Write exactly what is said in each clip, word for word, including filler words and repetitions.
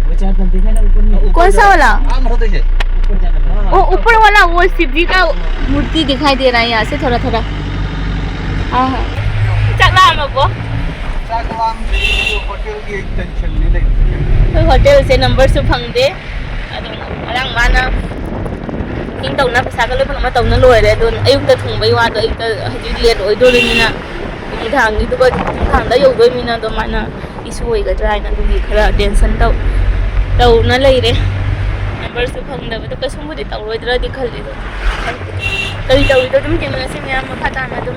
कौन सा वाला? वो ऊपर वाला, वो शिव जी का मूर्ति दिखाई दे रहा है यहाँ से थोड़ा थोड़ा। हाँ, हाँ। ꯆꯥꯛ ꯂꯥꯝꯃꯕꯣ? ꯆꯥꯛ ꯂꯥꯝꯗ꯭ꯔꯤ, ꯍꯣꯇꯦꯜꯒꯤ ꯇꯦꯟꯁꯟꯅꯤ ꯂꯩꯔꯤꯁꯦ꯫ ꯑꯩꯈꯣꯏ ꯍꯣꯇꯦꯜꯁꯦ ꯅꯝꯕꯔꯁꯨ ꯐꯪꯗꯦ꯫ ꯑꯗꯨꯝ ꯉꯔꯥꯡ ꯃꯥꯅ ꯕꯨꯀꯤꯡ ꯇꯧꯅ ꯄꯩꯁꯥꯒ ꯂꯣꯏ ꯄꯨꯂꯞ ꯇꯧꯅ ꯂꯣꯏꯔꯦ꯫ ꯑꯗꯣ ꯑꯌꯨꯛꯇ ꯊꯨꯡꯕꯩ ꯋꯥꯗꯣ, ꯑꯌꯨꯛꯇ ꯍꯧꯖꯤꯛ ꯂꯦꯠ ꯑꯣꯏꯗꯣꯔꯤꯃꯤꯅ, ꯅꯨꯃꯤꯗꯥꯡꯒꯤꯗꯨꯒ ꯅꯨꯡꯗꯥꯡꯗ ꯌꯧꯗꯣꯏꯃꯤꯅ ꯑꯗꯣ ꯃꯥꯅ ꯏꯁꯨ ꯑꯣꯏꯒꯗ꯭ꯔꯥ ꯍꯥꯏꯅ ꯑꯗꯨꯒꯤ ꯈꯔ ꯇꯦꯟꯁꯟ ꯇꯧ ꯇꯧꯅ ꯂꯩꯔꯦ꯫ ꯅꯝꯕꯔꯁꯨ ꯐꯪꯗꯕꯗꯣ ꯀꯩꯁꯨꯝꯕꯨꯗꯤ ꯇꯧꯔꯣꯏꯗ꯭ꯔꯗꯤ ꯈꯜꯂꯤ꯫ ꯑꯗꯣ ꯀꯔꯤ ꯇꯧꯔꯤꯗꯣ ꯑꯗꯨꯝ ꯌꯦꯡꯅꯔꯁꯤ ꯃꯌꯥꯝ ꯃꯈꯥ ꯇꯥꯅ ꯑꯗꯨꯝ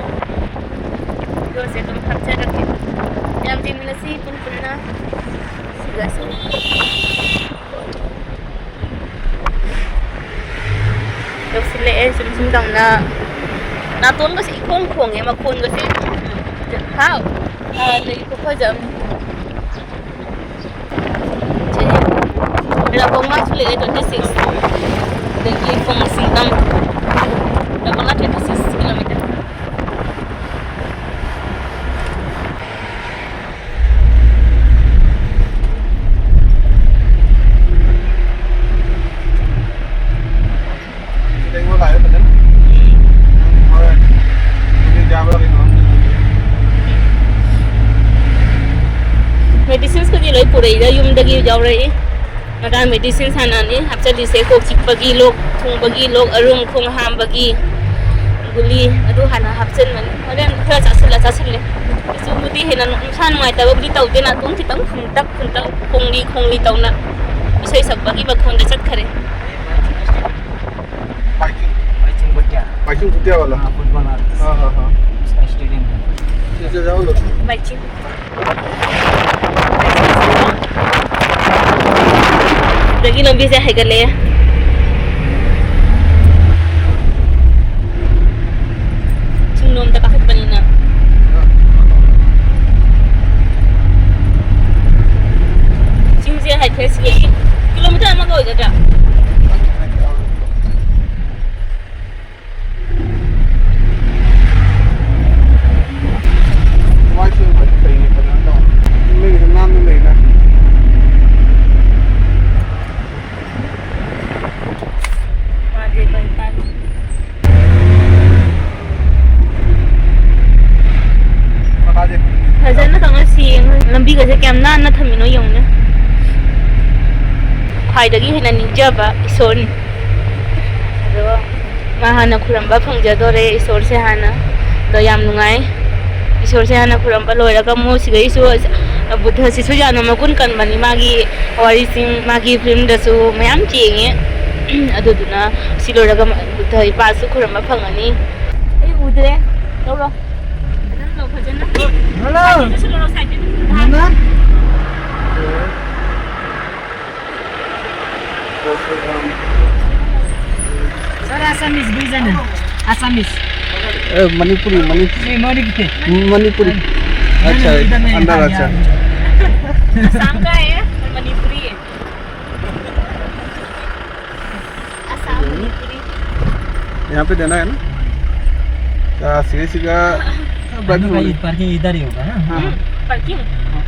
ꯚꯤꯗꯤꯑꯣꯁꯦ ꯑꯗꯨꯝ ꯍꯥꯞꯆꯔꯛꯀꯦ꯫ ꯃꯌꯥꯝ ꯌꯦꯡꯃꯤꯟꯅꯁꯤ ꯄꯨꯟ ꯄꯨꯟꯅ꯫ ꯁꯤꯒꯁꯤ꯫ ꯌꯧꯁꯤꯜꯂꯛꯑꯦ ꯁꯨꯝ ꯁꯨꯝ ꯇꯧꯅ꯫ ꯅꯥꯇꯣꯟꯒꯁꯦ ꯏꯈꯣꯡ ꯈꯣꯡꯉꯦ ꯃꯈꯣꯟꯒꯁꯦ꯫ ꯍꯥꯎ꯫ ꯍꯥꯟꯅꯗꯒꯤ ꯈꯨꯐꯖ ꯑꯃꯅꯤ꯫ ꯁꯦ꯫ ꯔꯥꯀꯣꯡꯃꯥꯁꯨ ꯂꯩꯔꯦ twenty six꯫ ꯑꯗꯒꯤ ꯈꯣꯡ ꯁꯤꯡꯗꯝ꯫ ꯔꯥꯀꯣꯡꯃꯥ twenty six kilometer꯫ ꯃꯦꯗꯤꯁꯤꯟꯁꯀꯗꯤ ꯂꯣꯏ ꯄꯨꯔꯛꯏꯗ, ꯌꯨꯝꯗꯒꯤ ꯌꯥꯎꯔꯛꯏ꯫ ꯃꯥꯗꯥ ꯃꯦꯗꯤꯁꯤꯟ ꯍꯥꯟꯅꯅꯤ ꯍꯥꯞꯆꯜꯂꯤꯁꯦ꯫ ꯀꯣꯛ ꯆꯤꯛꯄꯒꯤ, ꯂꯣꯛ ꯊꯨꯡꯕꯒꯤ, ꯂꯣꯛ ꯑꯔꯨꯝ, ꯈꯣꯡ ꯍꯥꯝꯕꯒꯤ ꯒꯨꯂꯤ ꯑꯗꯨ ꯍꯥꯟꯅ ꯍꯥꯞꯆꯟꯕꯅꯤ꯫ ꯍꯣꯔꯦꯟ ꯈꯔ ꯆꯥꯁꯤꯜꯂ ꯆꯥꯁꯤꯜꯂꯦ꯫ ꯀꯩꯁꯨꯕꯨꯗꯤ ꯍꯦꯟꯅ ꯅꯨꯡ-, ꯏꯁꯥ ꯅꯨꯡꯉꯥꯏꯇꯕꯕꯨꯗꯤ ꯇꯧꯗꯦ꯫ ꯅꯥꯇꯣꯟ ꯈꯤꯇꯪ ꯐꯨꯟꯇꯛ ꯐꯨꯟꯇꯛ ꯈꯣꯡꯂꯤ ꯈꯣꯡꯂꯤ ꯇꯧꯅ ꯏꯁꯩ ꯁꯛꯄꯒꯤ ꯃꯈꯣꯟꯗ ꯆꯠꯈꯔꯦ꯫ बाइकिंग। बाइकिंग भुटिया वाला। हाँ, फुटबॉल वाला। हाँ, हाँ, हाँ। उसका स्टेडियम है। ये जो जाओ लो। बाइकिंग। ꯑꯗꯒꯤ ꯂꯝꯕꯤꯁꯦ ꯍꯥꯏꯒꯠꯂꯛꯑꯦ꯫ ꯆꯤꯡꯂꯣꯝꯗ ꯀꯥꯈꯠꯄꯅꯤꯅ꯫ ꯆꯤꯡꯁꯦ ꯍꯥꯏꯐꯦꯠ ꯁꯤꯗꯒꯤ ꯀꯤꯂꯣꯃꯤꯇꯔ ꯑꯃꯒ ꯑꯣꯏꯒꯗ꯭ꯔꯥ? ꯃꯥꯏꯁꯦ ꯐꯩꯅꯦ, ꯐꯖꯅ ꯇꯧ꯫ ꯂꯩꯁꯨ ꯅꯥꯟꯅ ꯂꯩꯅ꯫ ꯁꯤꯒꯁꯦ ꯀꯌꯥꯝ ꯅꯥꯟꯅ ꯊꯝꯃꯤꯅꯣ ꯌꯦꯡꯉꯨꯅꯦ꯫ ꯈ꯭ꯋꯥꯏꯗꯒꯤ ꯍꯦꯟꯅ ꯅꯤꯡꯖꯕ ꯏꯁꯣꯔꯅꯤ꯫ ꯑꯗꯣ ꯃꯥ ꯍꯥꯟꯅ ꯈꯨꯔꯝꯕ ꯐꯪꯖꯗꯣꯔꯦ ꯏꯁꯣꯔꯁꯦ ꯍꯥꯟꯅ꯫ ꯑꯗꯣ ꯌꯥꯝ ꯅꯨꯡꯉꯥꯏ꯫ ꯏꯁꯣꯔꯁꯦ ꯍꯥꯟꯅ ꯈꯨꯔꯝꯕ ꯂꯣꯏꯔꯒ ꯑꯃꯨꯛ ꯁꯤꯗꯩꯁꯨ ꯕꯨꯙꯁꯤꯁꯨ ꯌꯥꯝꯅ ꯃꯒꯨꯟ ꯀꯟꯕꯅꯤ꯫ ꯃꯥꯒꯤ ꯋꯥꯔꯤꯁꯤꯡ, ꯃꯥꯒꯤ ꯐꯤꯂꯝꯗꯁꯨ ꯃꯌꯥꯝ ꯌꯦꯡꯉꯦ꯫ ꯑꯗꯨꯗꯨꯅ ꯁꯤ ꯂꯣꯏꯔꯒ ꯕꯨꯙ ꯏꯄꯥꯁꯨ ꯈꯨꯔꯝꯕ ꯐꯪꯉꯅꯤ꯫ ꯑꯩ ꯎꯗ꯭ꯔꯦ꯫ ꯂꯧꯔꯣ꯫ ꯐꯖꯅ ꯂꯧ, ꯐꯖꯅ꯫ ꯍꯜꯂꯣ꯫ ꯁꯤꯗꯁꯨ ꯂꯧꯔꯣ, ꯁꯥꯏꯠꯇꯁꯨ꯫ ꯃꯃꯥ꯫ Sir, Assamese, Guijanan. Assamese. ए, मणिपुरी, मणिपुरी। ए, मणिपुरी। मणिपुरी। अच्छा, अंदर, अच्छा। आसाम का है, पर मणिपुरी है। आसाम, मणिपुरी। यहाँ पे देना है ना? क्या सीधे सीधा बैठने वाली? पार्किंग इधर ही होगा ना? हाँ। हम्म, पार्किंग।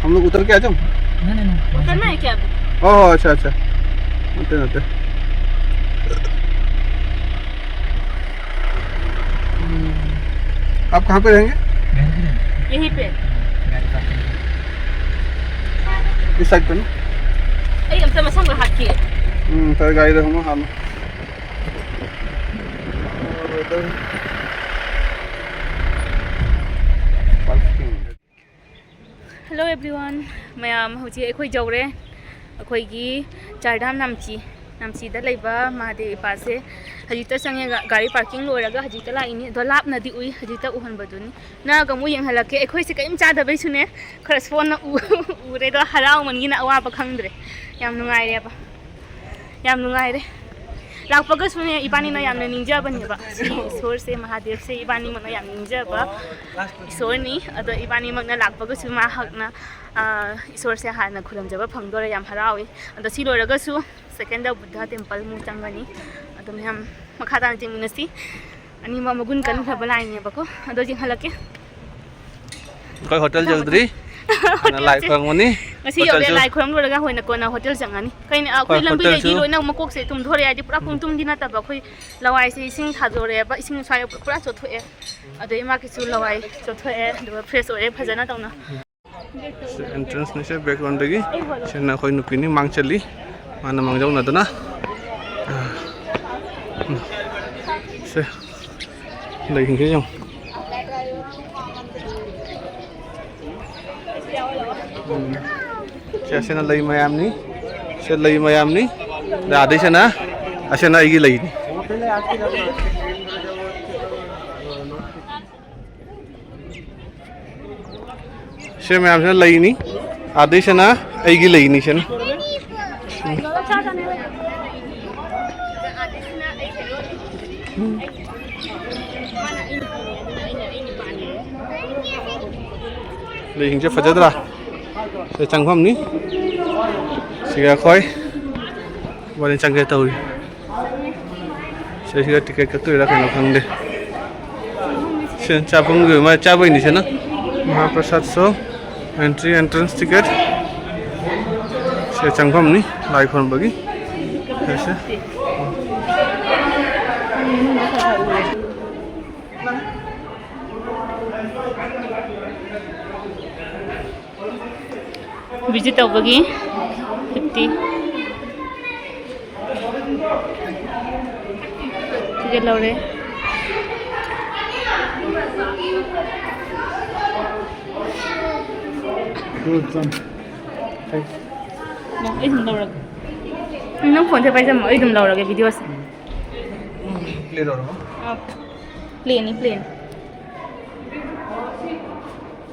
हम लोग उतर के आ जाओ? नहीं, नहीं, नहीं। उतरना है क्या अभी? ओह, अच्छा, अच्छा। उतरे, उतरे। हम्म। आप कहाँ पे रहेंगे? घर पे रहेंगे। यहीं पे। गाड़ी पार्किंग। इस साइड पे ना? अरे, हम तो मसंग हाथ किए। हम्म, तो गाड़ी रहूँगा, हाँ। Hello everyone, ꯃꯌꯥꯝ ꯍꯧꯖꯤꯛ ꯑꯩꯈꯣꯏ ꯌꯧꯔꯦ꯫ ꯑꯩꯈꯣꯏꯒꯤ ꯆꯥꯔꯙꯥꯝ ꯅꯥꯝꯆꯤ, ꯅꯥꯝꯆꯤꯗ ꯂꯩꯕ ꯃꯍꯥꯗꯦꯕ ꯏꯄꯥꯁꯦ꯫ ꯍꯧꯖꯤꯛꯇ ꯆꯪꯉꯦ, ꯒꯥ-, ꯒꯥꯔꯤ ꯄꯥꯔꯀꯤꯡ ꯂꯣꯏꯔꯒ ꯍꯧꯖꯤꯛꯇ ꯂꯥꯛꯏꯅꯤ꯫ ꯑꯗꯣ ꯂꯥꯞꯅꯗꯤ ꯎꯏ, ꯍꯧꯖꯤꯛꯇ ꯎꯍꯟꯕꯗꯨꯅꯤ꯫ ꯅꯛꯑꯒ ꯑꯃꯨꯛ ꯌꯦꯡꯍꯜꯂꯛꯀꯦ꯫ ꯑꯩꯈꯣꯏꯁꯦ ꯀꯔꯤꯝ ꯆꯥꯗꯕꯩꯁꯨꯅꯦ, ꯈꯔ ꯁꯣꯟꯅ ꯎ-, ꯎꯔꯦ꯫ ꯑꯗꯣ ꯍꯔꯥꯎꯃꯟꯒꯤꯅ ꯑꯋꯥꯕ ꯈꯪꯗ꯭ꯔꯦ꯫ ꯌꯥꯝ ꯅꯨꯡꯉꯥꯏꯔꯦꯕ꯫ ꯌꯥꯝ ꯅꯨꯡꯉꯥꯏꯔꯦ꯫ ꯂꯥꯛꯄꯒꯁꯨꯅꯦ, ꯏꯕꯥꯅꯤꯅ ꯌꯥꯝꯅ ꯅꯤꯡꯖꯕꯅꯦꯕ꯫ ꯁꯤ ꯏꯁꯣꯔꯁꯦ, ꯃꯍꯥꯗꯦꯕꯁꯦ ꯏꯕꯥꯅꯤꯃꯛꯅ ꯌꯥꯝ ꯅꯤꯡꯖꯕ ꯏꯁꯣꯔꯅꯤ꯫ ꯑꯗꯣ ꯏꯕꯥꯅꯤꯃꯛꯅ ꯂꯥꯛꯄꯒꯁꯨ ꯃꯍꯥꯛꯅ, ꯑ, ꯏꯁꯣꯔꯁꯦ ꯍꯥꯟꯅ ꯈꯨꯔꯨꯝꯖꯕ ꯐꯪꯗꯣꯔꯦ꯫ ꯌꯥꯝ ꯍꯔꯥꯎꯏ꯫ ꯑꯗꯣ ꯁꯤ ꯂꯣꯏꯔꯒꯁꯨ ꯁꯦꯀꯦꯟꯗ ꯕꯨꯙ ꯇꯦꯝꯄꯜꯃꯨꯛ ꯆꯪꯒꯅꯤ꯫ ꯑꯗꯣ ꯃꯌꯥꯝ ꯃꯈꯥ ꯇꯥꯅ ꯌꯦꯡꯃꯤꯟꯅꯁꯤ꯫ ꯑꯅꯤꯃꯛ ꯃꯒꯨꯟ ꯀꯟꯈ꯭ꯔꯕ ꯂꯥꯏꯅꯦꯕꯀꯣ꯫ ꯑꯗꯣ ꯌꯦꯡꯍꯜꯂꯛꯀꯦ꯫ ꯑꯩꯈꯣꯏ ꯍꯣꯇꯦꯜ ꯌꯧꯗ꯭ꯔꯤ꯫ ꯍꯥꯟꯅ ꯂꯥꯏ ꯍꯣꯇꯦꯜꯁꯦ ꯈꯨꯔꯨꯝꯒꯅꯤ꯫ ꯉꯁꯤ ꯌꯧꯔꯦ, ꯍꯣꯇꯦꯜꯁꯨ꯫ ꯂꯥꯏ ꯈꯨꯔꯨꯝ ꯂꯣꯏꯔꯒ ꯍꯣꯏꯅ ꯀꯣꯟꯅ ꯍꯣꯇꯦꯜ ꯆꯪꯉꯅꯤ꯫ ꯀꯩꯅꯣ, ꯑꯩꯈꯣꯏ ꯍꯣꯏ, ꯂꯝꯕꯤꯗꯒꯤ ꯍꯣꯇꯦꯜꯁꯨ꯫ ꯂꯣꯏꯅ ꯃꯀꯣꯛꯁꯦ ꯇꯨꯝꯊꯣꯔꯛꯑꯦ ꯍꯥꯏꯗꯤ ꯄꯨꯔꯥ ꯄꯨꯡ ꯇꯨꯝꯗꯤ ꯅꯠꯇꯕ, ꯑꯩꯈꯣꯏ ꯂꯋꯥꯏꯁꯦ ꯏꯁꯤꯡ ꯊꯥꯗꯣꯔꯛꯑꯦꯕ, ꯏꯁꯤꯡ ꯁ꯭ꯋꯥꯏ ꯄꯨꯔꯥ ꯆꯣꯠꯊꯣꯛꯑꯦ꯫ ꯑꯗꯣ ꯏꯃꯥꯒꯤꯁꯨ ꯂꯋꯥꯏ ꯆꯣꯠꯊꯣꯛꯑꯦ, ꯑꯗꯨꯒ ꯐ꯭ꯔꯦꯁ ꯑꯣꯏꯔꯦ ꯐꯖꯅ ꯇꯧꯅ꯫ ꯁꯤ entrance ꯅꯤꯁꯦ background ꯗꯒꯤ꯫ ꯁꯤꯅ ꯑꯩꯈꯣꯏ ꯅꯨꯄꯤꯅꯤ, ꯃꯥꯡ ꯆꯠꯂꯤ꯫ ꯃꯥꯅ ꯃꯥꯡꯖꯧꯅꯗꯅ꯫ ꯑꯥ, ꯁꯦ, ꯂꯩꯁꯤꯡꯁꯦ ꯌꯦꯡꯉꯨ꯫ ꯎꯝ꯫ ꯁꯦ, ꯑꯁꯤꯅ ꯂꯩ ꯃꯌꯥꯝꯅꯤ꯫ ꯁꯦ, ꯂꯩ ꯃꯌꯥꯝꯅꯤ꯫ ꯑꯗꯩꯁꯤꯅ, ꯑꯁꯤꯅ ꯑꯩꯒꯤ ꯂꯩꯅꯤ꯫ ꯁꯤ ꯃꯌꯥꯝꯁꯤꯅ ꯂꯩꯅꯤ, ꯑꯗꯩꯁꯤꯅ ꯑꯩꯒꯤ ꯂꯩꯅꯤ ꯁꯤꯅ꯫ ꯂꯩꯁꯤꯡꯁꯦ ꯐꯖꯗ꯭ꯔꯥ? ꯁꯤ ꯆꯪꯐꯝꯅꯤ꯫ ꯁꯤꯒ ꯑꯩꯈꯣꯏ ꯋꯥꯔꯤ ꯆꯪꯒꯦ ꯇꯧꯔꯤ꯫ ꯁꯤꯁꯤꯗ ticket ꯀꯛꯇꯣꯏꯔꯥ ꯀꯩꯅꯣ ꯈꯪꯗꯦ꯫ ꯁꯤ ꯆꯥꯐꯝꯒꯤ ꯑꯣꯏ ꯃꯥꯜꯂꯦ, ꯆꯥꯕꯩꯅꯤ ꯁꯤꯅ꯫ ꯃꯍꯥꯄ꯭ꯔꯁꯥꯗ show, entry, entrance ticket꯫ ꯁꯤ ꯆꯪꯐꯝꯅꯤ ꯂꯥꯏ ꯈꯨꯔꯨꯝꯕꯒꯤ꯫ ꯁꯤꯁꯦ꯫ Visit ꯇꯧꯕꯒꯤ fifty꯫ Ticket ꯂꯧꯔꯦ꯫ ꯑꯩ ꯑꯗꯨꯝ ꯂꯧꯔꯒꯦ꯫ ꯅꯪ phone ꯁꯦ ꯄꯥꯏꯖꯝꯃꯣ, ꯑꯩ ꯑꯗꯨꯝ ꯂꯧꯔꯒꯦ video ꯁꯦ꯫ Play ꯇꯧꯔꯕꯣ? ꯑꯥ, play ꯅꯤ, play ꯅꯤ꯫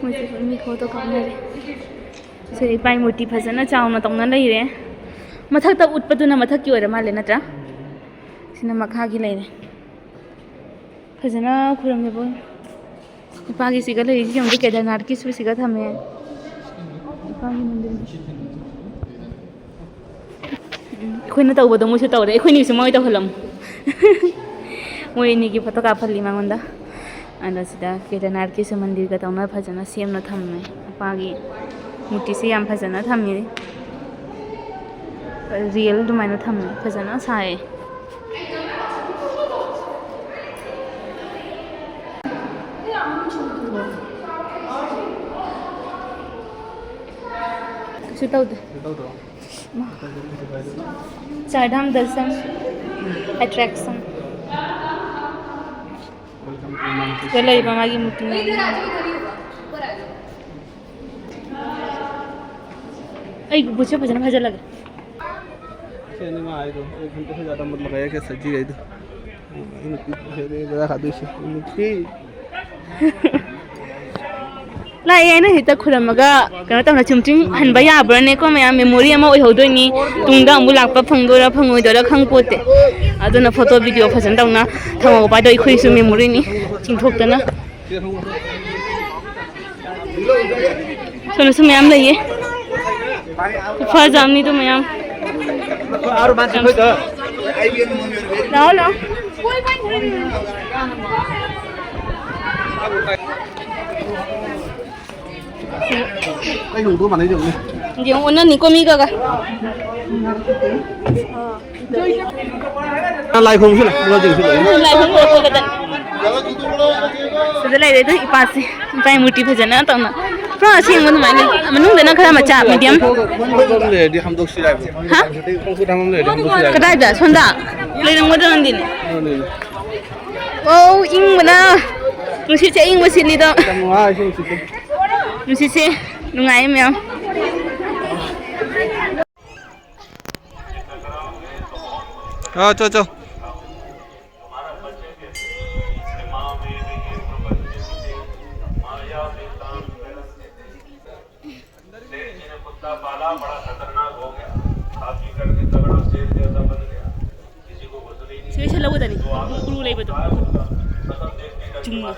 ꯃꯣꯏꯁꯦ ꯃꯤ photo ꯀꯥꯞꯅꯔꯤ꯫ ꯁꯤꯗ ꯏꯄꯥꯒꯤ ꯃꯨꯔꯇꯤ ꯐꯖꯅ ꯆꯥꯎꯅ ꯇꯧꯅ ꯂꯩꯔꯦ꯫ ꯃꯊꯛꯇ ꯎꯠꯄꯗꯨꯅ ꯃꯊꯛꯀꯤ ꯑꯣꯏꯔ ꯃꯥꯜꯂꯦ, ꯅꯠꯇ꯭ꯔꯥ? ꯁꯤꯅ ꯃꯈꯥꯒꯤ ꯂꯩꯔꯦ꯫ ꯐꯖꯅ ꯈꯨꯔꯨꯝꯃꯦꯕꯣ꯫ ꯏꯄꯥꯒꯤ ꯁꯤꯒ ꯂꯩꯔꯤꯁꯤ ꯌꯦꯡꯉꯨ, ꯀꯦꯗꯔꯅꯥꯊꯀꯤꯁꯨ ꯁꯤꯒ ꯊꯝꯃꯦ꯫ ꯏꯄꯥꯒꯤ ꯃꯟꯗꯤꯔ꯫ ꯎꯝ, ꯑꯩꯈꯣꯏꯅ ꯇꯧꯕꯗꯣ ꯃꯣꯏꯁꯨ ꯇꯧꯔꯦ, ꯑꯩꯈꯣꯏꯅꯤꯁꯨ ꯃꯣꯏ ꯇꯧꯍꯜꯂꯝꯃꯨ꯫ ꯃꯣꯏ ꯑꯅꯤꯒꯤ photo ꯀꯥꯞꯍꯜꯂꯤ ꯃꯉꯣꯟꯗ꯫ ꯑꯗꯣ ꯁꯤꯗ ꯀꯦꯗꯔꯅꯥꯊꯀꯤꯁꯨ ꯃꯟꯗꯤꯔꯒ ꯇꯧꯅ ꯐꯖꯅ ꯁꯦꯝꯅ ꯊꯝꯃꯦ꯫ ꯃꯄꯥꯒꯤ ꯃꯨꯔꯇꯤꯁꯦ ꯌꯥꯝ ꯐꯖꯅ ꯊꯝꯃꯤ꯫ Real ꯑꯗꯨꯃꯥꯏꯅ ꯊꯝꯃꯦ꯫ ꯐꯖꯅ ꯁꯥꯏꯌꯦ꯫ ꯁꯤ ꯇꯧꯗꯦ꯫ ꯀꯩꯁꯨ ꯇꯧꯗ꯭ꯔꯣ? Char Dham Darshan attraction. Welcome to Manipur. ꯁꯤꯗ ꯂꯩꯔꯤꯕ ꯃꯥꯒꯤ ꯃꯨꯔꯇꯤ ꯃꯌꯥꯝ꯫ ꯑꯩ ꯒꯨꯠꯁꯦ ꯐꯖꯅ ꯐꯖꯜꯂꯒꯦ꯫ ऐसे नहीं मैं आए तो एक घंटे से ज़्यादा मत लगाया क्या सज्जी गई तो। ज़्यादा खा दो इसे। ꯂꯥꯛꯑꯦ ꯍꯥꯏꯅ ꯍꯦꯛꯇ ꯈꯨꯔꯝꯃꯒ ꯀꯩꯅꯣ ꯇꯧꯅ ꯆꯨꯝ ꯆꯤꯡ ꯍꯟꯕ ꯌꯥꯕ꯭ꯔꯥꯅꯦꯀꯣ ꯃꯌꯥꯝ? ꯃꯦꯃꯣꯔꯤ ꯑꯃ ꯑꯣꯏꯍꯧꯗꯣꯏꯅꯤ꯫ ꯇꯨꯡꯗ ꯑꯃꯨꯛ ꯂꯥꯛꯄ ꯐꯪꯗꯣꯏꯔꯥ ꯐꯪꯉꯣꯏꯗꯣꯏꯔꯥ ꯈꯪ ꯄꯣꯠꯇꯦ꯫ ꯑꯗꯨꯅ ꯐꯣꯇꯣ ꯚꯤꯗꯤꯑꯣ ꯐꯖꯅ ꯇꯧꯅ ꯊꯝꯍꯧꯕ ꯍꯥꯏꯗꯣ ꯑꯩꯈꯣꯏꯁꯨ ꯃꯦꯃꯣꯔꯤꯅꯤ꯫ ꯆꯤꯡꯊꯣꯛꯇꯅ꯫ ꯁꯣꯝꯗꯁꯨ ꯃꯌꯥꯝ ꯂꯩꯌꯦ꯫ ꯈꯨꯐꯖ ꯑꯃꯅꯤꯗꯣ ꯃꯌꯥꯝ꯫ ꯂꯥꯛꯑꯣ, ꯂꯥꯛꯑꯣ꯫ ꯑꯩ ꯍꯣꯡꯗꯣꯛꯑ ꯃꯥꯟꯅꯩꯗꯧꯅꯦ꯫ ꯌꯦꯡꯉꯣ, ꯑꯣꯟꯅꯅꯤꯀꯣ ꯃꯤꯒꯒ꯫ ꯂꯥꯏ ꯈꯨꯔꯨꯝꯁꯤ ꯂꯥꯎ, ꯏꯃꯥ ꯆꯤꯡꯁꯤ ꯂꯥꯎ꯫ ꯂꯥꯏ ꯈꯨꯔꯨꯝ ꯂꯣꯏꯔꯛꯄꯒꯗꯅꯤ꯫ ꯁꯤꯗ ꯂꯩꯔꯦ ꯑꯗꯨ ꯏꯄꯥꯁꯦ꯫ ꯏꯄꯥꯒꯤ ꯃꯨꯔꯇꯤ ꯐꯖꯅ ꯇꯧꯅ꯫ ꯄꯨꯔꯥ ꯑꯁꯦꯡꯕ ꯑꯗꯨꯃꯥꯏꯅ ꯂꯩ꯫ ꯃꯅꯨꯡꯗꯅ ꯈꯔ ꯃꯆꯥ, ꯃꯤꯗꯤꯌꯝ꯫ ꯊꯣꯛꯑꯒ ꯃꯅꯨꯡꯗ ꯑꯃ ꯂꯩꯔꯗꯤ ꯍꯥꯝꯗꯣꯛꯁꯤ ꯍꯥꯏꯕ꯫ ꯍꯥ? ꯃꯅꯨꯡꯗ ꯑꯃ ꯂꯩꯔꯗꯤ ꯍꯥꯝꯗꯣꯛꯁꯤ ꯍꯥꯏꯕ꯫ ꯀꯗꯥꯏꯗ? ꯁꯣꯝꯗ? ꯂꯩꯔꯝꯒꯗ꯭ꯔꯥ ꯈꯪꯗꯦꯅꯦ꯫ ꯑꯗꯨꯅꯤꯅꯦ꯫ ꯑꯣ, ꯏꯪꯕꯅ꯫ ꯅꯨꯡꯁꯤꯠꯁꯦ ꯑꯏꯪꯕ ꯁꯤꯠꯂꯤꯗꯣ꯫ ꯌꯥꯝ ꯅꯨꯡꯉꯥꯏ ꯁꯤ ꯅꯨꯡꯁꯤꯠꯁꯦ꯫ ꯅꯨꯡꯁꯤꯠꯁꯦ ꯅꯨꯡꯉꯥꯏꯌꯦ ꯃꯌꯥꯝ꯫ हाँ, चल, चल। ꯁꯤꯗꯩ ꯁꯠ ꯂꯧꯒꯗꯅꯤ꯫ ꯎꯔꯨ ꯂꯩꯕꯗꯣ꯫ ꯆꯨꯝꯅ꯫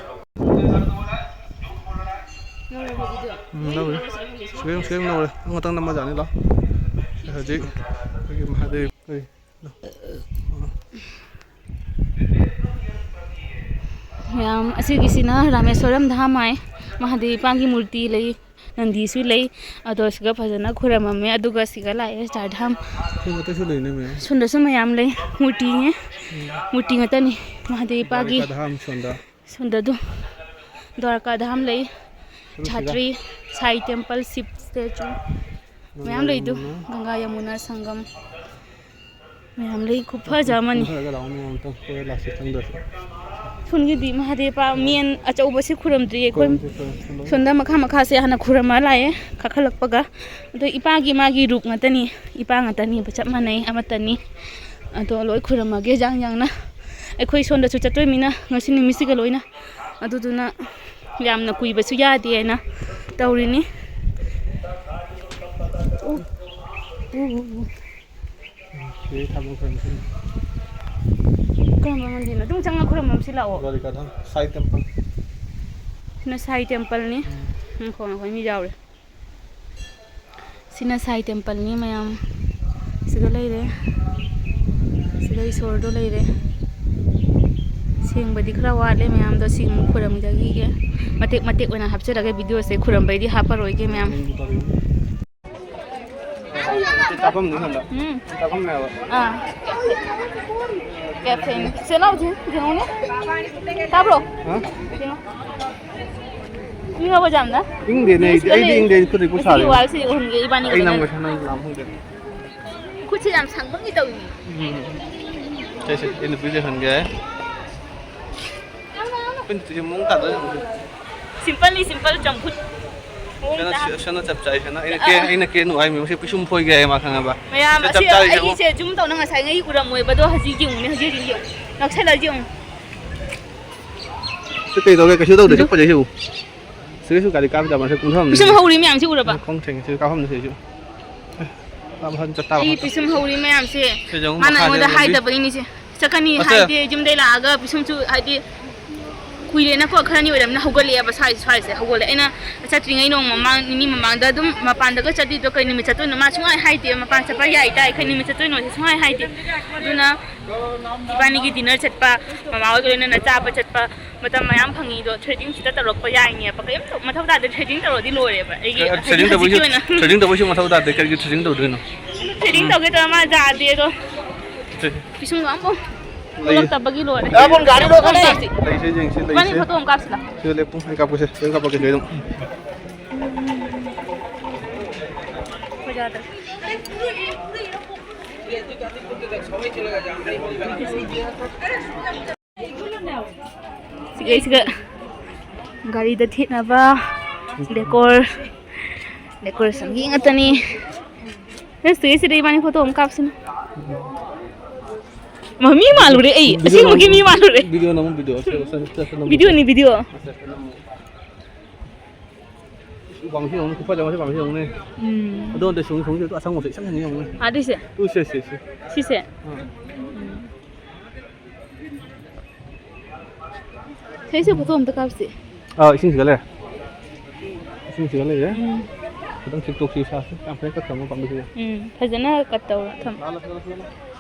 ꯎꯝ, ꯂꯧꯔꯦ꯫ ꯁ꯭ꯋꯦꯡ, ꯁ꯭ꯋꯦꯡ ꯂꯧꯔꯦ꯫ ꯑꯃꯇꯪ ꯅꯝꯃꯖꯥꯠꯅꯤ, ꯂꯥꯎ꯫ ꯍꯧꯖꯤꯛ ꯑꯩꯈꯣꯏꯒꯤ ꯃꯍꯥꯗꯦꯕ ꯀꯔꯤ? ꯃꯌꯥꯝ ꯑꯁꯤꯒꯤꯁꯤꯅ ꯔꯥꯃꯦꯁ꯭ꯋꯔꯝ ꯙꯥꯝ ꯍꯥꯏ꯫ ꯃꯍꯥꯗꯦꯕ ꯏꯄꯥꯒꯤ ꯃꯨꯔꯇꯤ ꯂꯩ, ꯅꯟꯗꯤꯁꯨ ꯂꯩ꯫ ꯑꯗꯣ ꯁꯤꯒ ꯐꯖꯅ ꯈꯨꯔꯝꯃꯝꯃꯦ꯫ ꯑꯗꯨꯒ ꯁꯤꯒ ꯂꯥꯛꯑꯦ ꯆꯥꯔ ꯙꯥꯝ꯫ ꯁꯣꯝꯗꯁꯨ ꯂꯩꯅꯦ ꯃꯌꯥꯝ꯫ ꯁꯣꯝꯗꯁꯨ ꯃꯌꯥꯝ ꯂꯩ꯫ ꯃꯨꯔꯇꯤꯅꯦ꯫ ꯎꯝ꯫ ꯃꯨꯔꯇꯤ ꯉꯥꯛꯇꯅꯤ꯫ ꯃꯍꯥꯗꯦꯕ ꯏꯄꯥꯒꯤ꯫ ꯗ꯭ꯋꯥꯔꯤꯀꯥ ꯙꯥꯝ ꯁꯣꯝꯗ꯫ ꯁꯣꯝꯗ ꯑꯗꯨ ꯗ꯭ꯋꯥꯔꯀꯥ ꯙꯥꯝ ꯂꯩ꯫ ꯁꯤꯗ꯫ ꯁꯥꯇ꯭ꯔꯤ, ꯁꯥꯏ ꯇꯦꯝꯄꯜ, ꯁꯤꯕ ꯁ꯭ꯇꯦꯆꯨ꯫ ꯃꯌꯥꯝ ꯂꯩꯗꯨ꯫ ꯒꯪꯒꯥ, ꯌꯃꯨꯅꯥ, ꯁꯪꯒꯝ ꯃꯌꯥꯝ ꯂꯩ꯫ ꯈꯨꯐꯖ ꯑꯃꯅꯤ꯫ ꯈꯔ ꯂꯥꯛꯑꯣ, ꯃꯌꯥꯝ ꯑꯝꯇꯪ ꯀꯣꯏꯔ ꯂꯥꯛꯁꯤ ꯈꯪꯗ꯭ꯔꯁꯨ꯫ ꯁꯣꯝꯒꯤꯗꯤ ꯃꯍꯥꯗꯦꯕ ꯃꯦꯟ ꯑꯆꯧꯕꯁꯤ ꯈꯨꯔꯨꯝꯗ꯭ꯔꯤ ꯑꯩꯈꯣꯏ꯫ ꯈꯨꯔꯨꯝꯁꯤ, ꯈꯨꯔꯨꯝꯁꯤ, ꯈꯨꯔꯨꯝꯁꯤ꯫ ꯁꯣꯝꯗ ꯃꯈꯥ ꯃꯈꯥꯁꯦ ꯍꯥꯟꯅ ꯈꯨꯔꯨꯝꯃ ꯂꯥꯛꯑꯦ ꯀꯥꯈꯠꯂꯛꯄꯒ꯫ ꯑꯗꯣ ꯏꯄꯥꯒꯤ ꯃꯥꯒꯤ ꯔꯨꯞ ꯉꯥꯛꯇꯅꯤ꯫ ꯏꯄꯥ ꯉꯥꯛꯇꯅꯦꯕ, ꯆꯞ ꯃꯥꯟꯅꯩ, ꯑꯃꯠꯇꯅꯤ꯫ ꯑꯗꯣ ꯂꯣꯏ ꯈꯨꯔꯨꯝꯃꯒꯦ ꯌꯥꯡ ꯌꯥꯡꯅ꯫ ꯑꯩꯈꯣꯏ ꯁꯣꯝꯗꯁꯨ ꯆꯠꯇꯣꯏꯃꯤꯅ ꯉꯁꯤ ꯅꯨꯃꯤꯠꯁꯤꯒ ꯂꯣꯏꯅ꯫ ꯑꯗꯨꯗꯨꯅ ꯌꯥꯝꯅ ꯀꯨꯏꯕꯁꯨ ꯌꯥꯗꯦ ꯍꯥꯏꯅ ꯇꯧꯔꯤꯅꯤ꯫ ꯁꯤ ꯊꯝꯃꯣ, ꯈꯨꯔꯨꯝꯁꯤ꯫ ꯀꯔꯝꯕ ꯃꯟꯗꯤꯔꯅꯣ? ꯑꯗꯨꯝ ꯆꯪꯉ ꯈꯨꯔꯨꯝꯃꯝꯁꯤ ꯂꯥꯛꯑꯣ꯫ ꯗ꯭ꯋꯥꯔꯤꯀꯥ ꯊꯝ-, ꯁꯥꯏ ꯇꯦꯝꯄꯜ꯫ ꯁꯤꯅ ꯁꯥꯏ ꯇꯦꯝꯄꯜꯅꯤ꯫ ꯎꯝ꯫ ꯎꯝ, ꯈꯣꯡ ꯑꯩꯈꯣꯏ ꯃꯤ ꯌꯥꯎꯔꯦ꯫ ꯁꯤꯅ ꯁꯥꯏ ꯇꯦꯝꯄꯜꯅꯤ ꯃꯌꯥꯝ꯫ ꯁꯤꯗ ꯂꯩꯔꯦ꯫ ꯁꯤꯗ ꯏꯁꯣꯔꯗꯣ ꯂꯩꯔꯦ꯫ ꯁꯦꯡꯕꯗꯤ ꯈꯔ ꯋꯥꯠꯂꯦ ꯃꯌꯥꯝꯗꯣ꯫ ꯁꯤ ꯑꯃꯨꯛ ꯈꯨꯔꯨꯝꯖꯈꯤꯒꯦ꯫ ꯃꯇꯦꯛ ꯃꯇꯦꯛ ꯑꯣꯏꯅ ꯍꯥꯞꯆꯔꯒꯦ, ꯚꯤꯗꯤꯑꯣꯁꯦ ꯈꯨꯔꯨꯝꯕꯩꯗꯤ ꯍꯥꯞꯄꯔꯣꯏꯒꯦ ꯃꯌꯥꯝ꯫ ꯆꯥꯐꯝꯅꯤ ꯈꯟꯕ꯫ ꯎꯝ꯫ ꯆꯥꯐꯝꯅꯦꯕ꯫ ꯑꯥ꯫ ꯀꯦꯐꯦꯅꯤ꯫ ꯁꯦ ꯂꯥꯎꯁꯦ, ꯌꯦꯡꯉꯨꯅꯦ꯫ ꯇꯥꯕ꯭ꯔꯣ? ꯍꯥ? ꯌꯦꯡꯉꯣ꯫ ꯏꯪꯉꯕꯣ ꯌꯥꯝꯅ? ꯏꯪꯗꯦꯅꯦ, ꯑꯩꯗꯤ, ꯁꯤꯗ ꯑꯩꯗꯤ ꯂꯩ꯫ ꯏꯪꯗꯦ, ꯑꯩ ꯈꯨꯠꯇ ꯄꯨ ꯑꯁꯤꯒꯤ ꯁꯥꯔꯦ꯫ ꯋꯥꯜꯁꯦ ꯌꯦꯡꯉꯨ, ꯍꯟꯒꯦ, ꯏꯕꯥꯅꯤ ꯑꯩ ꯈꯛꯇ ꯅꯪ ꯅꯠꯇꯦ꯫ ꯀꯣꯏꯁꯟ ꯍꯪꯉꯤ ꯂꯥꯝ ꯍꯧꯗꯦ꯫ ꯈꯨꯠꯁꯦ ꯌꯥꯝ ꯁꯪꯕꯒꯤ ꯇꯧꯏꯅꯦ꯫ ꯎꯝ꯫ ꯁꯦ, ꯁꯦ, ꯑꯩ ꯅꯨꯄꯤꯁꯦ ꯍꯟꯒꯦ꯫ ꯑꯩꯈꯣꯏ ꯅꯨꯄꯤꯁꯦ ꯃꯑꯣꯡ ꯇꯥꯗꯣꯏꯅꯦ꯫ ꯁꯤꯝꯄꯜꯅꯤ, ꯁꯤꯝꯄꯜ, ꯆꯝꯐꯨꯠ꯫ ꯃꯑꯣꯡ ꯁꯅ, ꯇꯥ-, ꯁꯅ ꯆꯞ ꯆꯥꯏ, ꯁꯅ꯫ ꯑꯩꯅ ꯀꯦ-, ꯑꯥ꯫ ꯑꯩꯅ ꯀꯦꯅꯨ ꯍꯥꯏ ꯃꯤ ꯃꯁꯤ ꯄꯤꯁꯨꯝ ꯐꯣꯏꯒꯦ ꯍꯥꯏ ꯃꯥ ꯈꯪꯉꯕ꯫ ꯃꯌꯥꯝ ꯁꯤ ꯆꯞ ꯑꯁꯤ ꯆꯥꯔꯤꯁꯦ ꯑꯩꯒꯤꯁꯦ ꯌꯦꯡꯉꯣ꯫ ꯖꯨꯝ ꯇꯧꯅ ꯉꯁꯥꯏ ꯉꯩ ꯎꯔꯝꯃꯣꯏꯕ, ꯑꯗꯣ ꯍꯧꯖꯤꯛ ꯌꯦꯡꯉꯨꯅꯦ, ꯍꯧꯖꯤꯛ, ꯍꯧꯖꯤꯛ ꯌꯦꯡꯉꯨ꯫ ꯅꯛꯁꯜꯂ ꯌꯦꯡꯉꯨ꯫ ꯁꯤ ꯀꯩꯗꯧꯒꯦ? ꯀꯩꯁꯨ ꯇꯧꯗꯦ, ꯁꯤ ꯐꯖꯩ, ꯁꯤ ꯎ꯫ ꯁꯤ ꯀꯩꯁꯨ ꯒꯥꯔꯤ ꯀꯥꯞꯇꯕ, ꯁꯤ ꯀꯨꯝꯊꯐꯝꯅꯤ꯫ ꯄꯤꯁꯨꯝ ꯍꯧꯔꯤ ꯃꯌꯥꯝꯁꯤ ꯎꯔꯕ? ꯈꯣꯡ ꯊꯦꯡꯉꯦ, ꯁꯤ ꯀꯥꯐꯝꯅꯤ, ꯁꯤꯁꯨ꯫ ꯑꯦ, ꯆꯠꯇꯥꯕ ꯑꯩ ꯍꯥꯞꯇ-, ꯄꯤꯁꯨꯝ ꯍꯧꯔꯤ ꯃꯌꯥꯝꯁꯦ ꯁꯤꯁꯦ ꯑꯃꯨꯛ ꯃꯥꯅ ꯃꯈꯥꯗ ꯑꯩꯉꯣꯟꯗ ꯑꯃꯨꯛ ꯂꯝꯕꯤ꯫ ꯍꯥꯏꯗꯕꯒꯤ ꯅꯤꯁꯦ꯫ ꯆꯠꯀꯅꯤ ꯑꯁꯦ꯫ ꯍꯥꯏꯗꯤ ꯌꯨꯝꯗꯩ ꯂꯥꯛꯑꯒ ꯄꯤꯁꯨꯝꯁꯨ ꯍꯥꯏꯗꯤ ꯀꯨꯏꯔꯦꯅꯀꯣ, ꯈꯔꯅꯤ ꯑꯣꯏꯔꯝꯅꯤꯅ ꯍꯧꯒꯠꯂꯛꯑꯦꯕ ꯁ꯭ꯋꯥꯏ-, ꯁ꯭ꯋꯥꯏꯁꯦ ꯍꯧꯒꯠꯂꯛꯑꯦ꯫ ꯑꯩꯅ ꯆꯠꯇ꯭ꯔꯤꯉꯩ ꯅꯣꯡꯃ ꯃꯃꯥꯡ, ꯅꯤꯅꯤ ꯃꯃꯥꯡꯗ ꯑꯗꯨꯝ ꯃꯄꯥꯟꯗꯒ ꯆꯠꯂꯤꯗꯣ ꯀꯩ ꯅꯨꯃꯤꯠ ꯆꯠꯇꯣꯏꯅꯣ? ꯃꯥ ꯁꯨꯡꯍꯥꯏ ꯍꯥꯏꯗꯦ꯫ ꯃꯄꯥꯟ ꯆꯠꯄ ꯌꯥꯏ ꯇꯥꯏ, ꯀꯩ ꯅꯨꯃꯤꯠ ꯆꯠꯇꯣꯏꯅꯣꯁꯦ ꯁꯨꯡꯍꯥꯏ ꯍꯥꯏꯗꯦ꯫ ꯑꯗꯨꯅ ꯏꯕꯥꯅꯤꯒꯤ ꯗꯤꯅꯔ ꯆꯠꯄ, ꯃꯃꯥ ꯍꯣꯏꯒ ꯂꯣꯏꯅꯅ ꯆꯥꯕ ꯆꯠꯄ ꯃꯇꯝ ꯃꯌꯥꯝ ꯐꯪꯉꯤꯗꯣ, ꯊ꯭ꯔꯦꯗꯤꯡ ꯈꯤꯇ ꯇꯧꯔꯛꯄ ꯌꯥꯏꯅꯦꯕ꯫ ꯀꯩꯝꯇ ꯃꯊꯧ ꯇꯥꯗꯦ, ꯊ꯭ꯔꯦꯗꯤꯡ ꯇꯧꯔꯗꯤ ꯂꯣꯏꯔꯦꯕ ꯑꯩꯒꯤ ꯑꯦ, ꯍꯧꯖꯤꯛ, ꯊ꯭ꯔꯦꯗꯤꯡ ꯇꯧꯕꯩꯁꯨ, ꯍꯧꯖꯤꯛꯀꯤ ꯑꯣꯏꯅ꯫ ꯊ꯭ꯔꯦꯗꯤꯡ ꯇꯧꯕꯩꯁꯨ ꯃꯊꯧ ꯇꯥꯗꯦ, ꯀꯔꯤꯒꯤ ꯊ꯭ꯔꯦꯗꯤꯡ ꯇꯧꯗꯣꯏꯅꯣ? ꯊ꯭ꯔꯦꯗꯤꯡ ꯎꯝ꯫ ꯇꯧꯒꯦ ꯇꯧꯔ ꯃꯥ ꯌꯥꯗꯦ ꯑꯗꯣ꯫ ꯊ꯭ꯔꯦ-, ꯄꯤꯁꯨꯝꯒ ꯑꯝꯐꯥꯎ ꯂꯩ-, ꯊꯣꯛꯂꯛꯇꯕꯒꯤ ꯂꯣꯏꯔꯦ꯫ ꯂꯩꯁꯦ, ꯌꯦꯡꯁꯦ, ꯏꯕꯥꯅꯤ ꯂꯩꯁꯦ꯫ ꯐꯣꯇꯣ ꯑꯃ ꯀꯥꯞꯁꯤꯂꯥ꯫ ꯁꯤꯗ ꯂꯦꯞꯄꯨ, ꯑꯩ ꯀꯥꯞꯄꯁꯦ, ꯑꯩ ꯀꯥꯞꯄꯛꯀꯦ, ꯁꯤꯗ ꯑꯗꯨꯝ꯫ ꯁꯤꯒꯩꯁꯤꯒ ꯒꯥꯔꯤꯗ ꯊꯦꯠꯅꯕ ꯗꯦꯀꯣꯔ, ꯗꯦꯀꯣꯔꯦꯁꯟꯒꯤ ꯉꯥꯛꯇꯅꯤ꯫ ꯑꯁ, ꯁꯤꯒꯩꯁꯤꯗ ꯏꯕꯥꯅꯤ ꯐꯣꯇꯣ ꯑꯃ ꯀꯥꯞꯁꯤꯅ꯫ ꯃꯤ ꯃꯥꯜꯂꯨꯔꯦ ꯑꯩ, ꯑꯁꯦꯡꯕꯒꯤ ꯃꯤ ꯃꯥꯜꯂꯨꯔꯦ꯫ ꯚꯤꯗꯤꯑꯣ ꯅꯝꯃꯨ, ꯚꯤꯗꯤꯑꯣ꯫ ꯁꯦ, ꯁꯦ, ꯁꯦ, ꯁꯦ, ꯅꯝꯃꯨ꯫ ꯚꯤꯗꯤꯑꯣꯅꯤ, ꯚꯤꯗꯤꯑꯣ꯫ ꯁꯦ, ꯁꯦ, ꯅꯝꯃꯨ꯫ ꯎ, ꯋꯥꯡꯁꯤ ꯌꯦꯡꯉꯨꯅꯦ, ꯈꯨꯐꯖ ꯑꯃꯁꯦ ꯋꯥꯡꯁꯤ ꯌꯦꯡꯉꯨꯅꯦ꯫ ꯎꯝ꯫ ꯑꯗꯣ ꯑꯝꯇ ꯁꯨꯝ, ꯁꯨꯝ, ꯑꯁꯪꯕꯁꯦ ꯏꯁꯪ ꯁꯪꯉꯤ ꯌꯦꯡꯉꯨꯅꯦ꯫ ꯑꯗꯨꯏꯁꯦ? ꯇꯨ, ꯁꯦ, ꯁꯦ, ꯁꯦ꯫ ꯁꯤꯁꯦ? ꯑꯥ꯫ ꯁꯤꯁꯦ ꯐꯣꯇꯣ ꯑꯝꯇ ꯀꯥꯞꯁꯤ꯫ ꯑꯥ, ꯏꯁꯤꯡꯁꯤꯒ ꯂꯩꯔꯦ꯫ ꯏꯁꯤꯡꯁꯤꯒ ꯂꯩꯔꯦ꯫ ꯎꯝ꯫ ꯈꯤꯇꯪ ꯁꯤꯛꯇꯣꯛꯁꯤ ꯏꯁꯥꯁꯦ꯫ ꯌꯥꯝ ꯐꯖꯅ ꯀꯠ ꯊꯝꯃꯣ ꯄꯥꯝꯕꯤꯁꯤꯗ꯫ ꯎꯝ, ꯐꯖꯅ ꯀꯠ ꯇꯧꯔ ꯊꯝꯃꯣ꯫ ꯂꯥꯛꯑꯣ, ꯂꯥꯛꯑꯣ, ꯂꯥꯛꯑꯣ, ꯂꯥꯛꯑꯣ꯫